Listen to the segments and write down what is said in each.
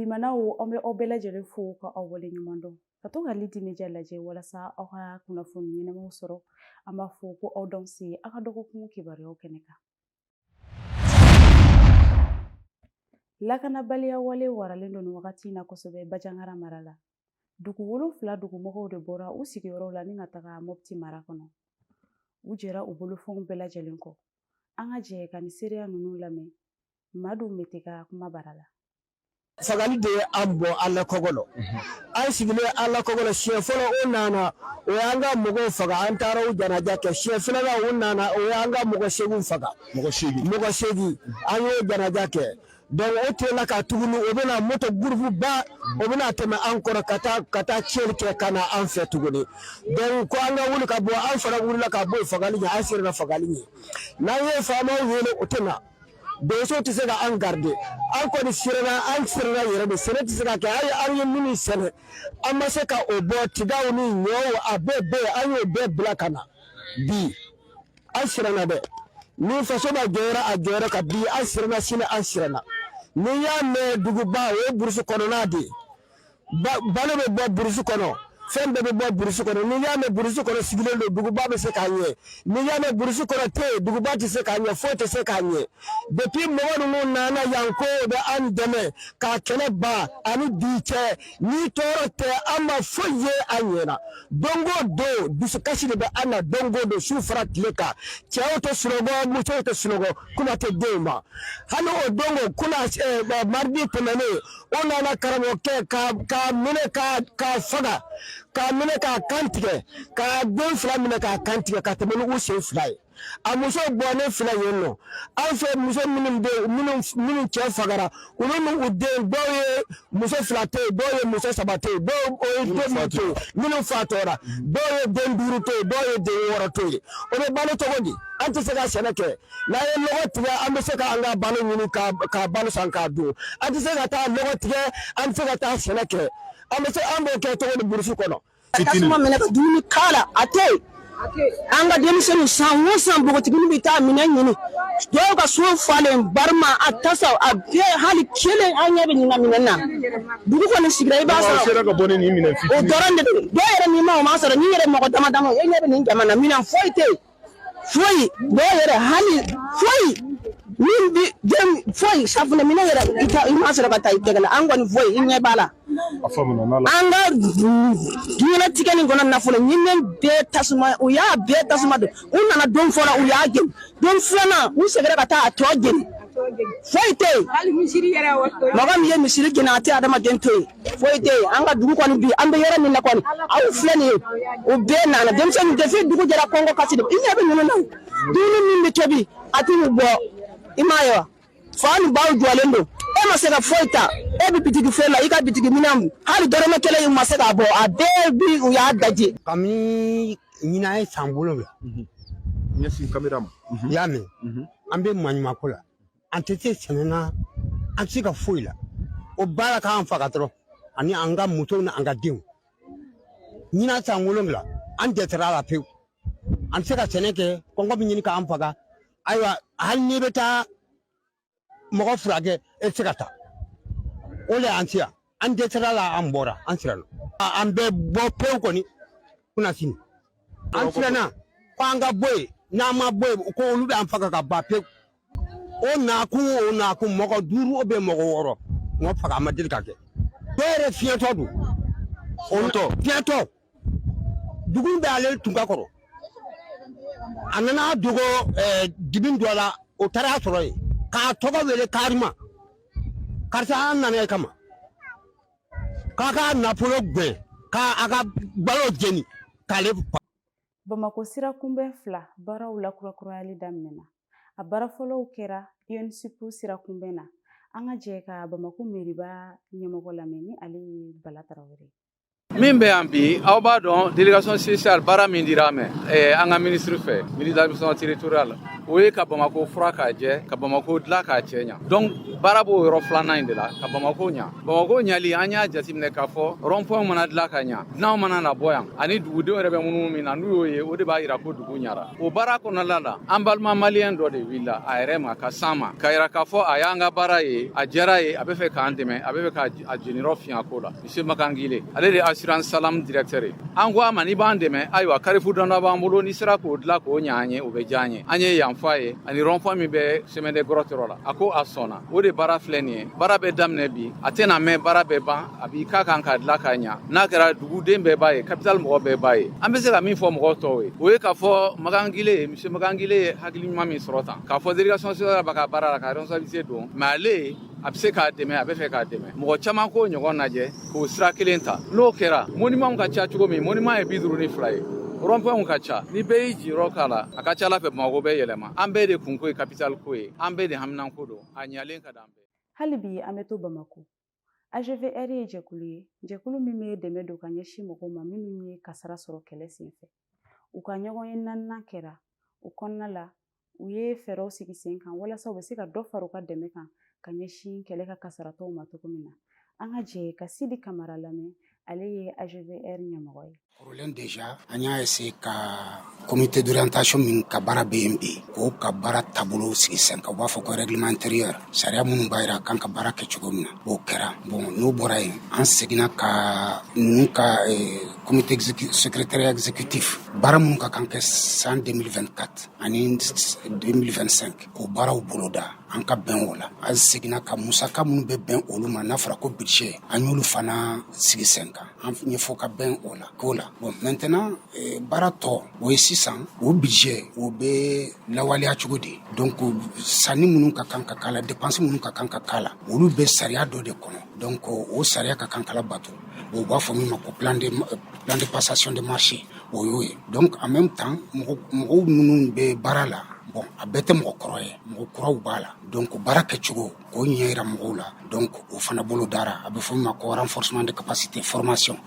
Limanaw, an bɛ aw bɛɛ lajɛlen fo ka aw wale ɲuman dɔn ka to ka Lidi Media lajɛ walasa aw ka kunnafoni ɲɛnamaw sɔrɔ. An b'a fɔ ko aw danse aw ka dɔgɔkun kibaruyaw kɛnɛ kan. Lakanabaliya wale waralen don nin wagati in na kosɛbɛ Bajangara mara la. Dugu 7 dugumɔgɔw de bɔra u sigiyɔrɔw la ni ka taga Mopti mara kɔnɔ. U jɛra u bolofɛnw bɛɛ lajɛlen kɔ. An ka jɛ ka nin seereya ninnu lamɛn Madu Mete ka kuma bara la. Fagali de ye an bɔ an la kɔgɔ lɔ. An sigilen an la kɔgɔ lɔ, siɲɛ fɔlɔ o nana, o y'an ka mɔgɔw faga, an taara u janaja kɛ. Siɲɛ filanan o nana, o y'an ka mɔgɔ 8 faga, mɔgɔ 8, an y'o janaja kɛ. Donc o tilela ka tuguni, o bɛna moto groupe ba, o bɛna tɛmɛ an kɔrɔ ka taa tiɲɛni kɛ ka na an fɛ tuguni. Donc ko an ka wuli ka bɔ, an fana wulila ka bɔ fagali ɲɛ, an siranna fagali ɲɛ. N'an ye faamaw wele, o tɛ na. Donso tɛ se ka an garder. An kɔni siranna, an siranna yɛrɛ de. Sɛnɛ tɛ se ka kɛ. An ye minnu sɛnɛ, an ma se ka o bɔ. Tigaw ni ɲɔw, a bɛɛ bɛ yen, an y'o bɛɛ bila ka na. Bi an siranna dɛ. Ni faso ma jɔyɔrɔ, a jɔyɔrɔ ka bi, an siranna. Sini an siranna. N'i y'a mɛn duguba, o ye burusi kɔnɔna de ye. Balo bɛ bɔ burusi kɔnɔ, fɛn bɛɛ bɛ bɔ burusi kɔnɔ. N'i y'a mɛn burusi kɔnɔ sigilen don, duguba bɛ se k'a ɲɛ. N'i y'a mɛn burusi kɔnɔ tɛ yen, duguba tɛ se k'a ɲɛ, foyi tɛ se k'a ɲɛ. Depuis mɔgɔ ninnu nana yan ko u bɛ an dɛmɛ k'a kɛlɛ ban ani bi cɛ, ni tɔɔrɔ tɛ, an ma foyi ye a ɲɛna. Don o don, dusukasi de bɛ an na don o don, su fara tile kan. Cɛw tɛ sunɔgɔ, musow tɛ sunɔgɔ, kuma tɛ denw ma. Hali o don o kunna, mardi tɛmɛnen, o nana karamɔgɔkɛ k'a minɛ k'a faga, k'a minɛ k'a kan tigɛ, k'a den fila minɛ k'a kan tigɛ ka tɛmɛ ni u sen fila ye. A muso bɔnnen filɛ yen nɔ. An fɛ, muso minnu bɛ yen, minnu cɛ fagara, olu ni u den, dɔw ye muso fila to yen, dɔw ye muso saba to yen, dɔw o ye den min to yen, minnu fatɔra, dɔw ye den duuru to yen, dɔw ye den wɔɔrɔ to yen. O bɛ balo cogo di? An tɛ se ka sɛnɛ kɛ. N'an ye lɔgɔ tigɛ, an bɛ se k'an ka balo ɲini ka balo san k'a dun. An tɛ se ka taa lɔgɔ tigɛ, an tɛ se ka taa sɛnɛ kɛ. An bɛ se, an b'o kɛ cogo di burusi kɔnɔ? Tasuma minɛ ka dumuni k'a la, a tɛ yen. An ka denmisɛnninw, san o san, npogotiginin bɛ taa minɛn ɲini. Dɔw ka so falen, barima a tasa a bɛɛ, hali kelen an ɲɛ bɛ nin na minɛn na. Dugu kɔni sigira, i b'a sɔrɔ sera ka bɔ ni nin minɛn o fitinin dɔrɔn de don. Dɔw yɛrɛ n'i ma o ma sɔrɔ, n'i yɛrɛ mɔgɔ dama dama, e ɲɛ bɛ nin jama na, minɛn foyi tɛ yen, foyi. Dɔw yɛrɛ hali foyi min bi den foyi, safunɛ minɛn yɛrɛ, i ta i ma sɔrɔ ka taa i tɛgɛ la. An kɔni foyi, i ɲɛ b'a la. A faamuna n'Ala. An ka diɲɛlatigɛ nin kɔnɔ, nafolo ɲininen bɛɛ tasuma, u y'a bɛɛ tasuma don. U nana don fɔlɔ, u y'a jeni. Don filanan, u seginna ka taa a tɔ jeni. Foyi tɛ yen. Mɔgɔ min ye misiri jeni, a tɛ adamaden to yen. Foyi tɛ yen. An ka dugu kɔni bi, an bɛ yɔrɔ min na kɔni, aw filɛ nin ye, u bɛɛ nana denmisɛnnin. Depuis dugu jɛra, kɔngɔ kasi de i ɲɛ bɛ ninnu na. Dumuni min bɛ tobi, a t'u bɔ. I m'a ye wa? Fa ni baw jɔlen don, e ma se ka foyi ta. E bɛ bitigi feere la, i ka bitigi minɛn, hali dɔrɔmɛ kelen i ma se k'a bɔ, a bɛɛ bi u y'a daje. Kabini ɲinan ye san 7. Ɲɛsin kamera ma. I y'a mɛn, an bɛ maɲumanko la, an tɛ se sɛnɛ na, an tɛ se ka foyi la. O baara k'an faga dɔrɔn, ani an ka musow ni an ka denw. Ɲinan san 7, an dɛsɛra a la pewu. An tɛ se ka sɛnɛ kɛ, kɔngɔ bɛ ɲini k'an faga. Ayiwa, hali n'i bɛ taa mɔgɔ furakɛ, e tɛ se ka taa. O de y'an se yan. An dɛsɛra la, an bɔra, an siranna, an bɛ bɔ pewu kɔni kunna sini. An siranna ko an ka bɔ yen. N'an ma bɔ yen, ko olu bɛ an faga ka ban pewu. O nakun, o nakun, mɔgɔ duuru o bɛ mɔgɔ wɔɔrɔ mɔgɔ faga, a ma deli ka kɛ. Dɔw yɛrɛ fiɲɛtɔ don, Fiɲɛtɔ. Fiɲɛtɔ. Dugu bɛ ale tun ka kɔrɔ, a nana dogo dibi dɔ la, o taara a sɔrɔ yen k'a tɔgɔ wele: "Karima, karisa, an nana e kama k'a ka nafolo gɛn, k'a ka balo jeni, k'ale fa." Bamakɔ sira kunbɛn fila baaraw lakurakurayali daminɛna. A baara fɔlɔw kɛra UNSUP sira kunbɛn na. An ka jɛ ka Bamakɔ meriba ɲɛmɔgɔ lamɛn, ni ale ye Bala Tarawele. Min bɛ yan bi, aw b'a dɔn, délégation spéciale baara min dira an ma an ka ministre fɛ, ministre de l'Administration territoriale. O ye ka Bamako fura k'a jɛ, ka Bamako dilan k'a cɛ ɲa. Donc baara b'o yɔrɔ filanan in de la, ka Bamako ɲa. Bamako ɲali, an y'a jateminɛ k'a fɔ rond-point mana dilan ka ɲa, dunanw mana na bɔ yan ani dugudenw yɛrɛ bɛ minnu min na, n'u y'o ye, o de b'a yira ko dugu ɲara. O baara kɔnɔna la, an balima maliyɛn dɔ de wulila a yɛrɛ ma ka s'an ma ka yira k'a fɔ a y'an ka baara ye, a diyara ye, a bɛ fɛ k'an dɛmɛ, a bɛ fɛ k'a jeniyɔrɔ fiɲɛ ko la. Monsieur Makangile, ale de ye Assurance Salam directeur ye. An ko a ma, n'i b'an dɛmɛ, ayiwa, carrefour dɔ b'an bolo, n'i sera k'o dilan k'o ɲa an ye, o bɛ diya an ye. An ye yan fɔ a ye ani rond-point min bɛ chemin de grotte yɔrɔ la. A ko a sɔnna. O de baara filɛ nin ye. Baara bɛ daminɛ bi, a tɛna mɛn, baara bɛ ban. A b'i ka kan ka dilan ka ɲa. N'a kɛra, duguden bɛɛ b'a ye, capitale mɔgɔ bɛɛ b'a ye. An bɛ se ka min fɔ mɔgɔ tɔw ye, o ye k'a fɔ Magangile, monsieur Magangile ye hakili ɲuman min sɔrɔ tan, k'a fɔ délégation spéciale b'a ka baara la ka responsabilité don, mais ale a bɛ se k'a dɛmɛ, a bɛ fɛ k'a dɛmɛ. Mɔgɔ caman k'o ɲɔgɔn lajɛ k'o sira kelen ta. N'o kɛra, monument ka ca cogo min, monument ye 52 ye, rond-point ka ca, ni bɛɛ y'i jiyɔrɔ k'a la, a ka ca ala fɛ Bamakɔ bɛ yɛlɛma. An bɛɛ de kunko ye capitale ko ye, an bɛɛ de haminanko don, a ɲalen ka d'an bɛɛ. Hali bi an bɛ to Bamako. AGVR ye jɛkulu ye, jɛkulu min bɛ dɛmɛ don ka ɲɛsin mɔgɔw ma minnu ye kasara sɔrɔ kɛlɛ senfɛ. U ka ɲɔgɔn ye naaninan kɛra. O kɔnɔna la, u ye fɛɛrɛw sigi sen kan walasa u bɛ se ka dɔ fara u ka dɛmɛ kan ka ɲɛsin kɛlɛ ka kasaratɔw ma cogo min na. An ka jɛ ka Sidi Kamara lamɛn, ale ye AGVR ɲɛmɔgɔ ye. Kɔrɔlen déjà, an y'a essayer ka comité d'orientation min ka baara bɛ yen bi, k'o ka baara taabolo sigi sen kan. U b'a fɔ ko règlement intérieur, sariya minnu b'a jira k'an ka baara kɛ cogo min na, o kɛra. Bon, n'o bɔra yen, an seginna ka ninnu ka comité secrétariat exécutif, baara minnu ka kan kɛ san 2024 ani 2025, k'o baaraw boloda, an ka bɛn o la. An seginna ka musaka minnu bɛ bɛn olu ma, n'a fɔra ko budget, an y'olu fana sigi sen kan, an ɲɛfɔ ka bɛn o la k'o la. Bon, maintenant, baara tɔ, o ye sisan o budget, o bɛ lawaleya cogo di? Donc sanni minnu ka kan ka k'a la, dépense minnu ka kan ka k'a la, olu bɛ sariya dɔ de kɔnɔ. Donc o sariya ka kan ka labato. U b'a fɔ min ma ko plan de passation de marché, o y'o ye. Donc en même temps, mɔgɔw minnu bɛ baara la, bon, a bɛɛ tɛ mɔgɔ kɔrɔ ye, mɔgɔ kuraw b'a la. Donc baara kɛcogo, k'o ɲɛ yira mɔgɔw la, donc o fana bolo dara. A bɛ fɔ min ma ko renforcement de capacité, formation.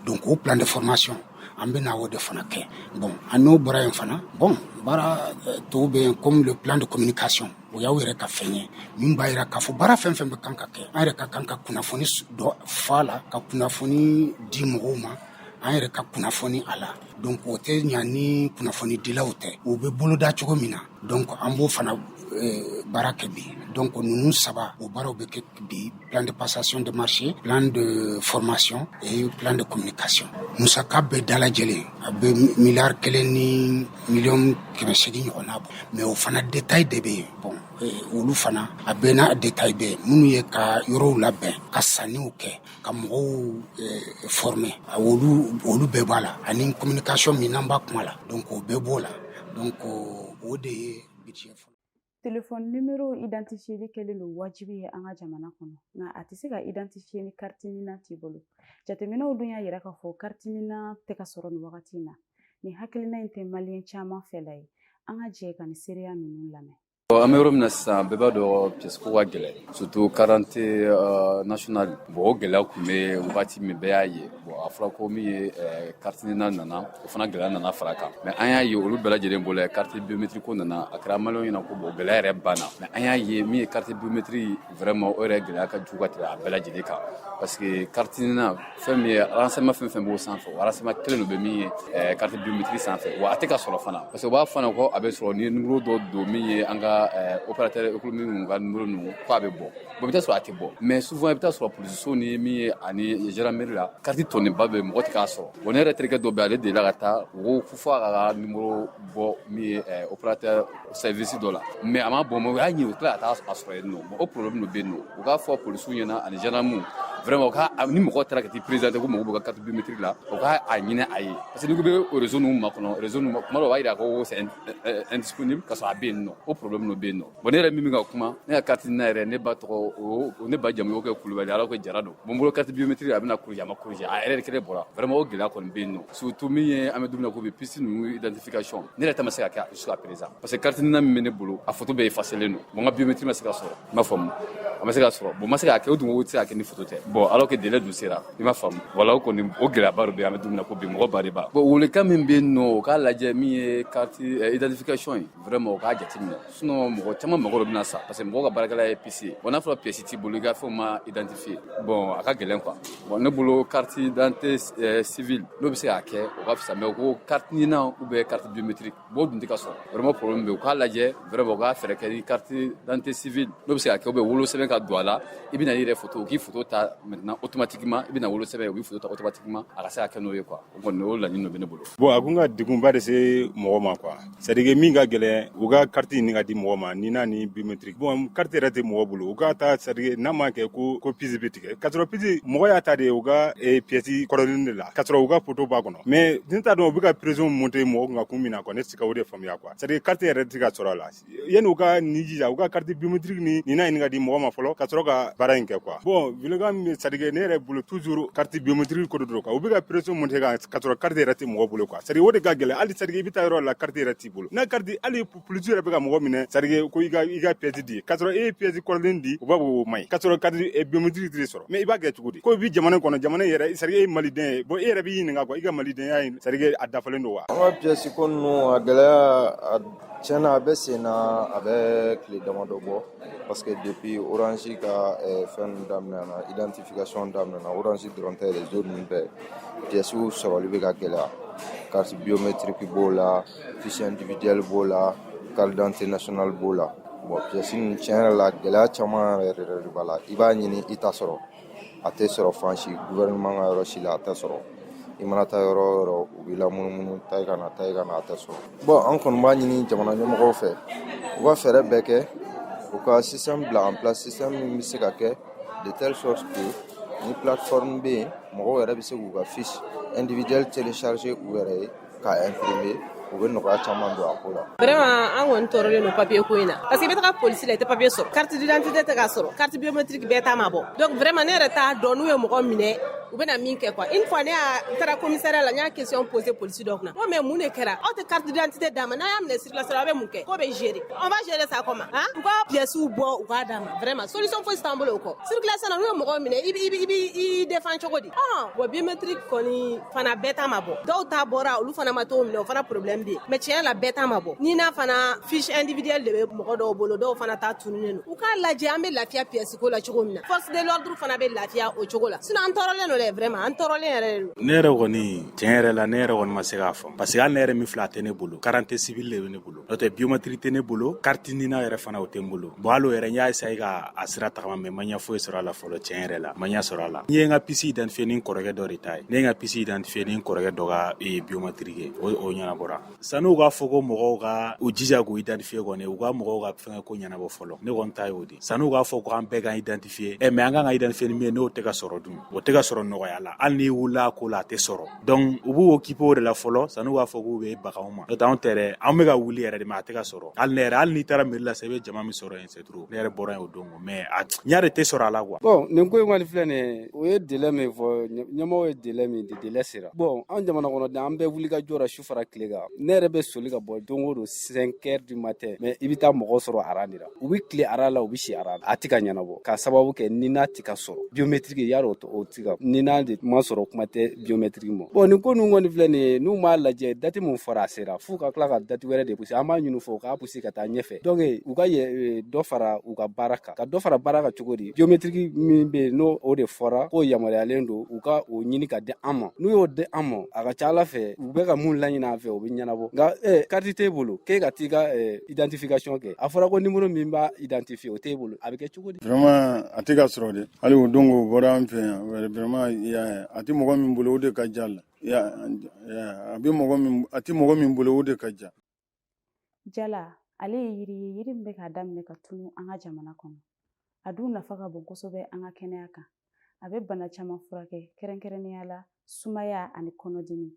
Donc o plan de formation, an bɛna o de fana kɛ. Bon, an n'o bɔra yen fana, bon, baara tɔw bɛ yen, comme le plan de communication. O y'aw yɛrɛ ka fɛn ye min b'a yira k'a fɔ baara fɛn fɛn bɛ kan ka kɛ, an yɛrɛ ka kan ka kunnafoni dɔ fɔ a la, ka kunnafoni di mɔgɔw ma, an yɛrɛ ka kunnafoni a la. Donc o tɛ ɲa ni kunnafoni dilaw tɛ, o bɛ boloda cogo min na. Donc an b'o fana baara kɛ bi. Donc ninnu saba, o baaraw bɛ kɛ bi: plan de passation de marché, plan de formation et plan de communication. Musaka bɛɛ dalajɛlen, a bɛ 1 milliard 1 ni miliyɔn 800 ɲɔgɔnna bɔ. Mais o fana détail de bɛ yen. Bon, olu fana, a bɛɛ n'a détail bɛ yen. Minnu ye ka yɔrɔw labɛn, ka sanniw kɛ, ka mɔgɔw former, olu bɛɛ b'a la, ani communication min n'an b'a kuma la, donc o bɛɛ b'o la. Donc o de ye budget fɔlɔ. Téléphone numéro identifier kɛlen don wajibi ye an ka jamana kɔnɔ, nka a tɛ se ka identifier ni carte NINA t'i bolo. Jateminɛw dun y'a yira k'a fɔ carte NINA tɛ ka sɔrɔ nin wagati in na. Nin hakilina in tɛ maliyɛn caman fɛla ye. An ka jɛ ka nin seereya ninnu lamɛn. An bɛ yɔrɔ min na sisan, bɛɛ b'a dɔn pièce ko ka gɛlɛn, surtout carte nationale. Bon, o gɛlɛya tun bɛ wagati min, bɛɛ y'a ye. Bon, a fɔra ko min ye carte NINA nana, o fana gɛlɛya nana fara kan. Mais an y'a ye, olu bɛɛ lajɛlen bolo, carte biométrique ko nana, a kɛra maliyɛnw ɲɛna ko bon, gɛlɛya yɛrɛ banna. Mais an y'a ye, min ye carte biométrique, vraiment o yɛrɛ gɛlɛya ka jugu ka tɛmɛ a bɛɛ lajɛlen kan, parce que carte NINA, fɛn min ye renseignement fɛn fɛn b'o sanfɛ, o renseignement kelen de bɛ min ye carte biométrique sanfɛ. Wa a tɛ ka sɔrɔ fana, parce que u b'a fɔ ko a bɛ sɔrɔ ni numéro dɔ don, min ye an ka opérateur économique ninnu ka numéro ninnu, k'a bɛ bɔ. Bon, i bɛ taa sɔrɔ a tɛ bɔ. Mais souvent, i bɛ taa sɔrɔ polisiso ni min ye ani gendarmerie la, carte tɔnniba bɛ, mɔgɔ tɛ k'a sɔrɔ. Bon, ne yɛrɛ terikɛ dɔ bɛ, ale delila ka taa, u ko fo a ka numéro bɔ min ye opérateur service dɔ la, mais a ma bɔ. Mais u y'a ɲini, u tila ka taa a sɔrɔ yen nɔ. Bon, o problème dɔ bɛ yen nɔ. U k'a fɔ polisiw ɲɛna ani gendarmew, vraiment, u ka ni mɔgɔ taara ka t'i présenter ko mɔgɔ b'u ka carte biométrique la, u ka a ɲini a ye, parce que n'i ko bɛ réseau ninnu makɔnɔ, réseau ninnu, kuma dɔ b'a jira ko c'est indisponible, ka sɔrɔ a bɛ yen nɔ. O problème dɔ bɛ yen nɔ. Bon, ne yɛrɛ min bɛ ka kuma, ne ka carte NINA yɛrɛ, ne ba tɔgɔ o, ne ba jamu y'o kɛ Kulubali, ala ko Jara don. Bon, n bolo carte biométrique, a bɛna corriger, a ma corriger, a yɛrɛ de kelen bɔra. Vraiment, o gɛlɛya kɔni bɛ yen nɔ, surtout min ye an bɛ don min na ko bi, puce ninnu identification, ne yɛrɛ ta ma se ka kɛ jusqu'à présent, parce que carte NINA min bɛ ne bolo, a photo bɛɛ effacé len don. Bon, n ka biométrique ma se ka sɔrɔ, n b'a faamu. A ma se ka sɔrɔ. Bon, ma se k'a kɛ, o dun ko tɛ se ka kɛ ni photo tɛ. Bon, alors que délai dun sera, i m'a faamu. Voilà, o kɔni o gɛlɛyaba dɔ bɛ yen, an bɛ don min na ko bi, mɔgɔ ba de b'a. Bon, welekan min bɛ yen nɔ, o k'a lajɛ min ye carte identification ye, vraiment o k'a jateminɛ. Sinon mɔgɔ caman mago dɔ bɛna sa, parce que mɔgɔw ka baarakɛla ye puce ye. Bon, n'a fɔra pièce t'i bolo, i ka fɛnw ma identifier, bon, a ka gɛlɛn quoi. Bon, ne bolo, carte d'identité civile n'o bɛ se k'a kɛ, o ka fisa. Mais ko carte NINA ou bien carte biométrique, bon, o dun tɛ ka sɔrɔ. Vraiment problème bɛ yen, u k'a lajɛ vraiment, u k'a fɛɛrɛ kɛ ni carte d'identité civile n'o bɛ se ka kɛ, ou bien wolosɛbɛn ka don a la, i bɛ na i yɛrɛ photo, u k'i photo ta maintenant automatiquement, i bɛ na wolosɛbɛn, u b'i photo ta automatiquement, a ka se ka kɛ n'o ye quoi. O kɔni o laɲini dɔ bɛ ne bolo. Bon, a kun ka degunba de se mɔgɔ ma quoi. C'est à dire min ka gɛlɛn, u ka carte ɲini ka di mɔgɔ ma, NINA ni biométrique. Bon, carte yɛrɛ tɛ mɔgɔ bolo, u ka ta, c'est à dire n'a ma kɛ ko puce bɛ tigɛ, ka sɔrɔ puce mɔgɔ y'a ta de u ka pièce kɔrɔlen de la, ka sɔrɔ u ka photo b'a kɔnɔ. Mais ne t'a dɔn u bɛ ka pression monter mɔgɔ kun ka kun min na quoi, ne tɛ se ka o de faamuya quoi. C'est à dire carte yɛrɛ tɛ ka sɔrɔ a la. Yanni u ka nin jija, u ka carte biométrique ni NINA ɲini ka di mɔgɔ ma fɔlɔ, ka sɔrɔ ka baara in kɛ quoi. Bon, welekan min, c'est à dire ne yɛrɛ bolo, toujours carte biométrique ko de don quoi. U bɛ ka pression monter kan, ka sɔrɔ carte yɛrɛ tɛ mɔgɔ bolo quoi. C'est à dire o de ka gɛlɛn hali. C'est à dire i bɛ taa yɔrɔ la, carte yɛrɛ t'i bolo. N'a carte, hali police yɛrɛ bɛ ka mɔgɔ minɛ, c'est à dire ko i ka pièce di, ka sɔrɔ e ye pièce kɔrɔlen di, u b'a fɔ o man ɲi, ka sɔrɔ carte biométrique tɛ sɔrɔ. Mais i b'a kɛ cogo di? Ko i bɛ jamana kɔnɔ, jamana yɛrɛ, c'est à dire e ye maliden ye. Bon, e yɛrɛ b'i ɲininka quoi, i ka malidenya in, c'est à dire a dafalen don wa? An ka pièce ko ninnu, a gɛlɛya, a tiɲɛna, a bɛ sen na, a bɛ tile damadɔ bɔ, parce que depuis Orange ka fɛn ninnu daminɛna, identification daminɛna, Orange dɔrɔn tɛ, réseau ninnu bɛɛ, pièces sɔrɔli bɛ ka gɛlɛya. Carte biométrique b'o la, fiche individuelle b'o la, carte d'identité nationale b'o la. Bon, pièce ninnu, tiɲɛ yɛrɛ la, gɛlɛya caman yɛrɛ yɛrɛ de b'a la. I b'a ɲini, i t'a sɔrɔ, a tɛ sɔrɔ fan si, gouvernement ka yɔrɔ si la, a tɛ sɔrɔ. I mana taa yɔrɔ o yɔrɔ, u b'i lamunumunu, taa i ka na, taa i ka na, a tɛ sɔrɔ. Bon, an kɔni b'a ɲini jamana ɲɛmɔgɔw fɛ, u ka fɛɛrɛ bɛɛ kɛ, u ka système bila en place, système min bɛ se ka kɛ de telle sorte que ni plateforme bɛ yen, mɔgɔw yɛrɛ bɛ se k'u ka fiche individuelle télécharger u yɛrɛ ye k'a imprimer, u bɛ nɔgɔya caman don a ko la. Vraiment, an kɔni tɔɔrɔlen don papier ko in na, parce que i bɛ taga polisi la, i tɛ papier sɔrɔ, carte d'identité tɛ ka sɔrɔ, carte biométrique bɛɛ ta ma bɔ. Donc vraiment, ne yɛrɛ t'a dɔn n'u ye mɔgɔ minɛ, u bɛna min kɛ quoi. Une fois ne y'a taara commissariat la, n y'a question posé polisi dɔ kunna ko mais mun de kɛra, aw tɛ carte d'identité d'a ma, n'a y'a minɛ circulation la, aw bɛ mun kɛ? K'o bɛ gérer. On va gérer ça comment? Han, u ka pièces bɔ, u k'a d'a ma. Vraiment, solution fosi t'an bolo o kɔ. Circulation na, n'u ye mɔgɔ minɛ, i b'i défend cogo di? Ɔn, bon, biométrique kɔni fana, bɛɛ ta ma bɔ. Dɔw ta bɔra, olu fana ma t'o minɛ, o fana problème bɛ yen. Mais tiɲɛ la, bɛɛ ta ma bɔ. Ni n'a fana fiche individuelle de bɛ mɔgɔ dɔw bolo, dɔw fana ta tununnen don. U k'a lajɛ an bɛ lafiya pièce ko la cogo min na, force de l'ordre fana bɛ lafiya o cogo la. Sinon an tɔɔrɔlen don dɛ, vraiment, an tɔɔrɔlen yɛrɛ de don. Ne yɛrɛ kɔni, tiɲɛ yɛrɛ la, ne yɛrɛ kɔni ma se k'a faamu, parce que hali ne yɛrɛ min filɛ, a tɛ ne bolo. Carte civile de bɛ ne bolo, n'o tɛ biométrique tɛ ne bolo. Carte NINA yɛrɛ fana, o tɛ n bolo. Bon, hali o yɛrɛ, n y'a essayer ka a sira tagama, mais ma ɲɛ foyi sɔrɔ a la fɔlɔ. Tiɲɛ yɛrɛ la, ma ɲɛ sɔrɔ a la. N ye n ka puce identifier ni n kɔrɔkɛ dɔ de ta ye. Ne ye n ka puce identifier ni n kɔrɔkɛ dɔ ka biométrique ye, o ɲɛnabɔra. San'u k'a fɔ ko mɔgɔw ka u jija k'u identifier kɔni, u ka mɔgɔw ka fɛngɛ ko ɲɛnabɔ fɔlɔ. Ne kɔni ta y'o de, san'u k'a fɔ ko an bɛɛ k'an identifier. Ɛ, mais an kan ka identifier ni min ye, n'o tɛ ka sɔrɔ dun, o tɛ ka sɔrɔ nɔgɔya la. Hali n'i wulila a ko la, a tɛ sɔrɔ. Donc u b'u occuper o de la fɔlɔ, san'u k'a fɔ k'u bɛ baga anw ma. N'o tɛ, anw tɛ dɛ, anw bɛ ka wuli yɛrɛ de, mais a tɛ ka sɔrɔ. Hali ne yɛrɛ, hali n'i taara mairie la sisan, i bɛ jama min sɔrɔ yen, c'est trop. Ne yɛrɛ bɔra yen o don, mais a ɲɛ de tɛ sɔrɔ a la quoi. Bon, nin ko in kɔni filɛ nin ye, o ye délai min fɔ, ɲɛmɔgɔ ye délai min di, délai sera. Bon, an jamana kɔnɔden, an bɛɛ wuli ka jɔ la su fara tile kan. Ne yɛrɛ bɛ soli ka bɔ don o don 5 heures du matin, mais i bɛ taa mɔgɔ sɔrɔ rang de la, u bɛ tile rang la, u bɛ si rang la, a tɛ ka ɲɛnabɔ, k'a sababu kɛ ni n'a tɛ ka sɔrɔ, biométrique yarɔ, o tɛ ka ni n'a de ma sɔrɔ, kuma tɛ biométrique ma. Bon, nin ko ninnu kɔni filɛ nin ye, n'u m'a lajɛ, date mun fɔra, a sera, f'u ka tila ka date wɛrɛ de pousser. An b'a ɲini fɔ u k'a pousser ka taa ɲɛfɛ. Donc u ka dɔ fara u ka baara kan. Ka dɔ fara baara kan cogo di? Biométrique min bɛ yen, n'o o de fɔra k'o yamaruyalen don, u ka o ɲini ka di an ma. N'u y'o di an ma, a ka ca ala fɛ, u bɛ ka mun laɲini an fɛ, o bɛ ɲɛnabɔ. Nka carte t'e bolo k'e ka t'i ka identification kɛ, a fɔra ko numéro min b'a identifier, o t'e bolo, a bɛ kɛ cogo di? Vraiment, a tɛ ka sɔrɔ de. Hali o don o bɔra an fɛ yan, vraiment, a tɛ mɔgɔ min bolo, o de ka ja la. A bɛ mɔgɔ min, a tɛ mɔgɔ min bolo, o de ka ja. Jala, ale ye yiri ye, yiri min bɛ k'a daminɛ ka tunu an ka jamana kɔnɔ. A dun nafa ka bon kosɛbɛ an ka kɛnɛya kan. A bɛ bana caman furakɛ, kɛrɛnkɛrɛnnenya la sumaya ani kɔnɔdimi.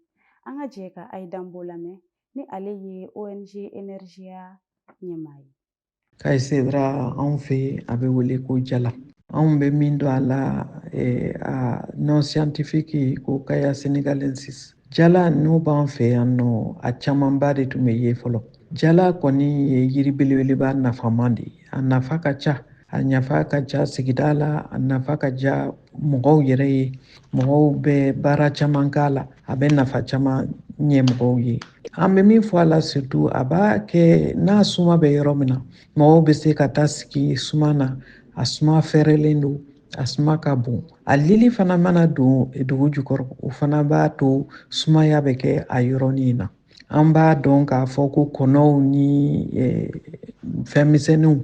An ka jɛ ka Ayidanbo lamɛn, ni ale ye ONG Energia ɲɛmaa ye. Caïlcédrat, anw fɛ yen, a bɛ wele ko jala. Anw bɛ min dɔn a la, a nom scientifique ko Khaya senegalensis. Jala n'o b'an fɛ yan nɔ, a camanba de tun bɛ ye fɔlɔ. Jala kɔni ye yiri belebeleba nafaman de ye. A nafa ka ca. A A nafa ka ca sigida la, a nafa ka ca mɔgɔw yɛrɛ ye. Mɔgɔw bɛ baara caman k'a la, a bɛ nafa caman ɲɛ mɔgɔw ye. An bɛ min fɔ a la surtout, a b'a kɛ n'a suma bɛ yɔrɔ min na, mɔgɔw bɛ se ka taa sigi suma na. A suma fɛrɛlen don, a suma ka bon. A lili fana mana don dugu jukɔrɔ, o fana b'a to sumaya bɛ kɛ a yɔrɔnin na. An b'a dɔn k'a fɔ ko kɔnɔw ni fɛnmisɛnninw,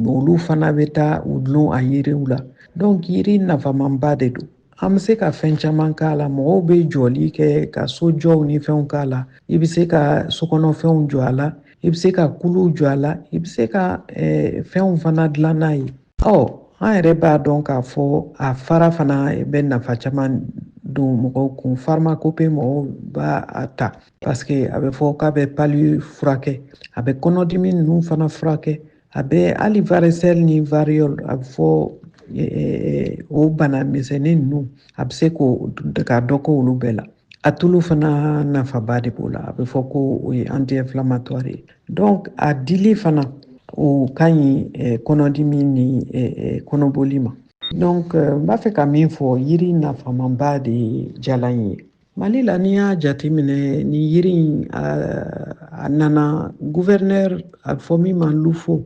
olu fana bɛ taa u dulon a yiriw la. Donc yiri nafamanba de don. An bɛ se ka fɛn caman k'a la. Mɔgɔw bɛ jɔli kɛ ka sojɔw ni fɛnw k'a la. I bɛ se ka sokɔnɔfɛnw jɔ a la, i bɛ se ka kuluw jɔ a la, i bɛ se ka fɛnw fana dilan n'a ye. Ɔ, an yɛrɛ b'a dɔn k'a fɔ a fara fana bɛ nafa caman don mɔgɔw kun. Pharmacopée mɔgɔw b'a a ta parce que a bɛ fɔ k'a bɛ palu furakɛ, a bɛ kɔnɔdimi ninnu fana furakɛ, a bɛ hali varicelle ni variole, a bɛ fɔ o bana misɛnnin ninnu, a bɛ se k'o ka dɔ k'olu bɛɛ la. A tulu fana nafaba de b'o la, a bɛ fɔ ko o ye anti-inflammatoire ye. Donc a dili fana o ka ɲi kɔnɔdimi ni kɔnɔboli ma. Donc n b'a fɛ ka min fɔ, yiri nafamanba de ye jalan ye Mali la. N'i y'a jateminɛ, ni yiri in a nana, gouverneur a bɛ fɔ min ma Lufo,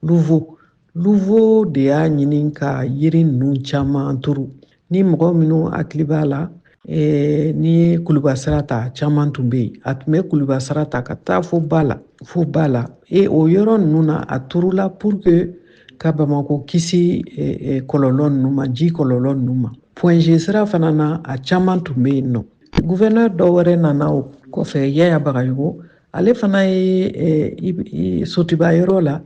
Louveau, Louveau de y'a ɲini ka yiri ninnu caman turu. Ni mɔgɔ minnu hakili b'a la, n'i ye Kuluba sira ta, caman tun bɛ yen. A tun bɛ Kuluba sira ta ka taa fo ba la, fo ba la. E o yɔrɔ ninnu na, a turula pour que ka Bamako kisi kɔlɔlɔ ninnu ma, ji kɔlɔlɔ ninnu ma. Point G sira fana na, a caman tun bɛ yen nɔ. Gouverneur dɔ wɛrɛ nana o kɔfɛ, Yaya Bagayogo. Ale fana ye Sotiba yɔrɔ la,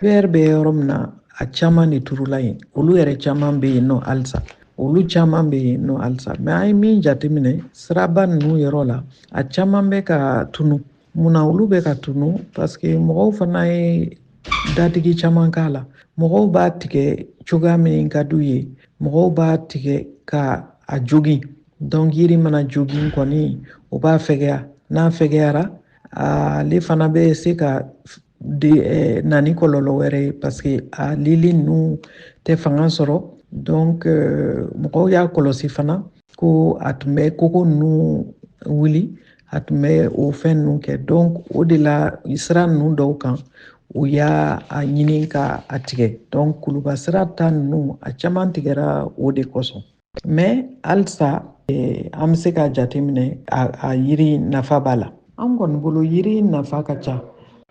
PR bɛ yɔrɔ min na, a caman de turula yen. Olu yɛrɛ caman bɛ yen nɔ halisa, olu caman bɛ yen nɔ halisa. Mais an ye min jateminɛ siraba ninnu yɔrɔ la, a caman bɛ ka tunu. Munna olu bɛ ka tunu? Parce que mɔgɔw fana ye dadigi caman k'a la. Mɔgɔw b'a tigɛ cogoya min ka d'u ye, mɔgɔw b'a tigɛ ka a jogin. Donc yiri mana jogin kɔni, o b'a fɛgɛya. N'a fɛgɛyara, ale fana bɛ se ka de na ni kɔlɔlɔ wɛrɛ ye, parce que a lili ninnu tɛ fanga sɔrɔ. Donc mɔgɔw y'a kɔlɔsi fana ko a tun bɛ koko ninnu wuli, a tun bɛ o fɛn ninnu kɛ. Donc o de la, sira ninnu dɔw kan, u y'a a ɲini ka a tigɛ. Donc Kuluba sira ta ninnu, a caman tigɛra o de kosɔn. Mais halisa an bɛ se k'a jateminɛ, a yiri nafa b'a la. An kɔni bolo, yiri nafa ka ca.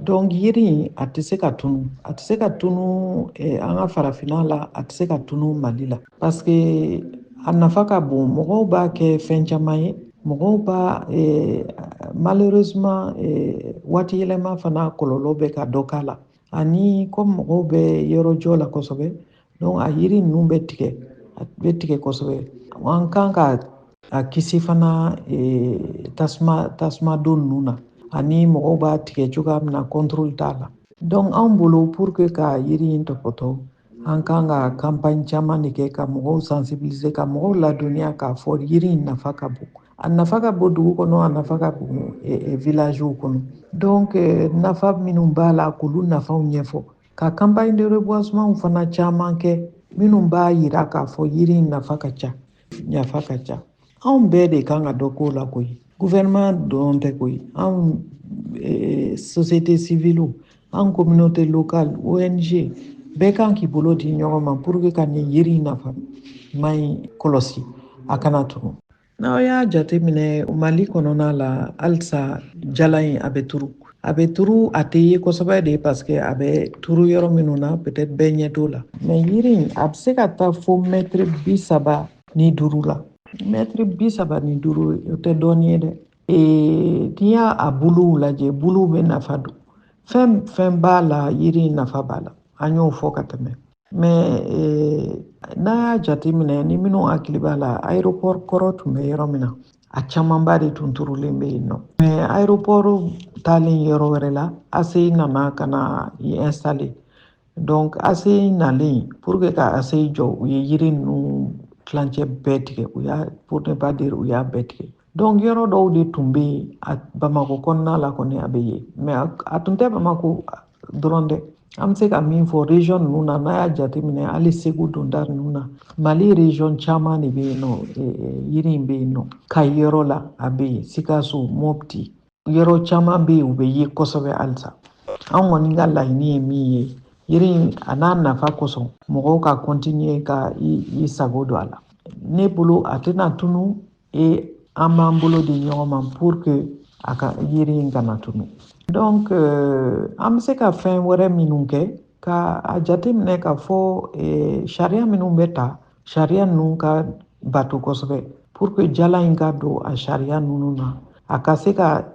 Donc yiri a tɛ se ka tunu, a tɛ se ka tunu an ka farafinna la, a tɛ se ka tunu Mali la, parce que a nafa ka bon. Mɔgɔw b'a kɛ fɛn caman ye. Mɔgɔw b'a malheureusement, waati yɛlɛma fana kɔlɔlɔ bɛ ka dɔ k'a la, ani comme mɔgɔw bɛ yɔrɔ jɔ la kosɛbɛ, donc a yiri ninnu bɛ tigɛ, a bɛ tigɛ kosɛbɛ. An kan ka a kisi fana tasuma don ninnu na, ani mɔgɔw b'a tigɛ cogoya min na, contrôle t'a la. Donc anw bolo, pour que ka yiri in tɔpɔtɔ, an kan ka campagne caman de kɛ ka mɔgɔw sensibiliser, ka mɔgɔw ladɔnniya k'a fɔ yiri in nafa ka bon. A nafa ka bon dugu kɔnɔ, a nafa ka bon villagew kɔnɔ. Donc nafa minnu b'a la, k'olu nafaw ɲɛfɔ, ka campagne de reboisement fana caman kɛ minnu b'a yira k'a fɔ yiri in nafa ka ca, nafa ka ca. Anw bɛɛ de kan ka dɔ k'o la koyi. Gouvernement dɔrɔn tɛ koyi. Anw société civile, an communauté locale, ONG, bɛɛ kan k'i bolo di ɲɔgɔn ma pour que ka nin yiri nafa ma in kɔlɔsi, a kana tunu. N'aw y'a jateminɛ, Mali kɔnɔna la, halisa jala in a bɛ turu, a bɛ turu. A tɛ ye kosɛbɛ de, parce que a bɛ turu yɔrɔ minnu na, peut-être bɛɛ ɲɛ t'o la. Mais yiri in a bɛ se ka taa fo mɛtiri 35 la. Mɛtiri 35, o tɛ dɔɔnin ye dɛ. N'i y'a a buluw lajɛ, buluw bɛ nafa don. Fɛn fɛn b'a la, yiri in nafa b'a la, an y'o fɔ ka tɛmɛ. Mais n'a y'a jateminɛ, ni minnu hakili b'a la, aéroport kɔrɔ tun bɛ yɔrɔ min na, a camanba de tun turulen bɛ yen nɔ. Mais aéroport taalen yɔrɔ wɛrɛ la, ACI nana ka na i installer. Donc ACI nalen, pour que ka ACI jɔ, u ye yiri ninnu tilancɛ bɛɛ tigɛ, u y'a, pour ne pas dire u y'a bɛɛ tigɛ. Donc yɔrɔ dɔw de tun bɛ yen a Bamakɔ kɔnɔna la kɔni, a bɛ yen. Mais a tun tɛ Bamakɔ dɔrɔn dɛ. An bɛ se ka min fɔ région ninnu na, n'a y'a jateminɛ hali Segu donda ninnu na, Mali région caman de bɛ yen nɔ, yiri in bɛ yen nɔ. Kayi yɔrɔ la a bɛ yen, Sikaso, Mopti, yɔrɔ caman bɛ yen u bɛ ye kosɛbɛ halisa. An kɔni ka laɲini ye min ye, yiri in a n'a nafa kosɔn, mɔgɔw ka continuer ka i sago don a la. Ne bolo a tɛna tunu e an b'an bolo di ɲɔgɔn ma pour que a ka yiri in kana tunu. Donc an bɛ se ka fɛn wɛrɛ minnu kɛ, ka a jateminɛ k'a fɔ sariya minnu bɛ ta, sariya ninnu ka bato kosɛbɛ pour que jala in ka don a sariya ninnu na, a ka se ka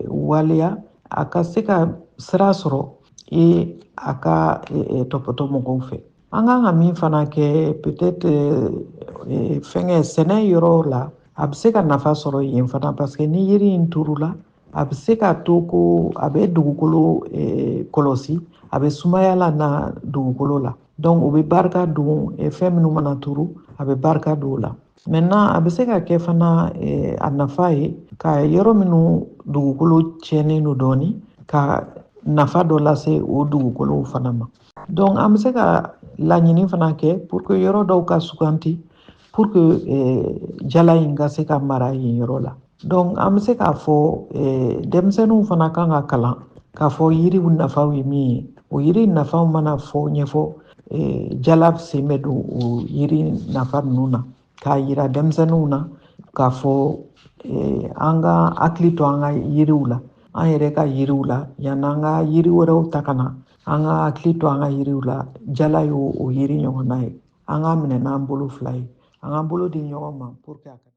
waleya, a ka se ka sira sɔrɔ e a ka tɔpɔtɔ mɔgɔw fɛ. An kan ka min fana kɛ, peut-être fɛngɛ sɛnɛ yɔrɔ la, a bɛ se ka nafa sɔrɔ yen fana, parce que ni yiri in turula, a bɛ se ka to ko a bɛ dugukolo kɔlɔsi, a bɛ sumaya la na dugukolo la. Donc o bɛ barika don fɛn minnu mana turu, a bɛ barika don o la. Maintenant a bɛ se ka kɛ fana a nafa ye ka yɔrɔ minnu dugukolo tiɲɛnen don dɔɔni, ka nafa dɔ lase o dugukolow fana ma. Donc an bɛ se ka laɲini fana kɛ pour que yɔrɔ dɔw ka suganti pour que jala in ka se ka mara yen yɔrɔ la. Donc an bɛ se k'a fɔ denmisɛnninw fana kan ka kalan k'a fɔ yiriw nafaw ye min ye. O yiri nafaw mana fɔ ɲɛfɔ, jala sen bɛ don o yiri nafa ninnu na, k'a yira denmisɛnninw na k'a fɔ an ka hakili to an ka yiriw la, an yɛrɛ ka yiriw la, yanni an ka yiri wɛrɛw ta ka na, an ka hakili to an ka yiriw la. Jala y'o o yiri ɲɔgɔnna ye, an k'a minɛ n'an bolo fila ye, an k'an bolo di ɲɔgɔn ma pour que a ka.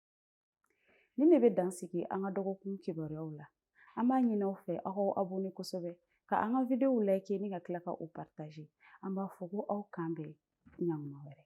Nin de bɛ dan sigi an ka dɔgɔkun kibaruyaw la. An b'a ɲini aw fɛ, aw k'aw abonné kosɛbɛ, ka an ka vidéow like ni ka tila ka o partager. An b'a fɔ ko aw k'an bɛn ɲankuma wɛrɛ.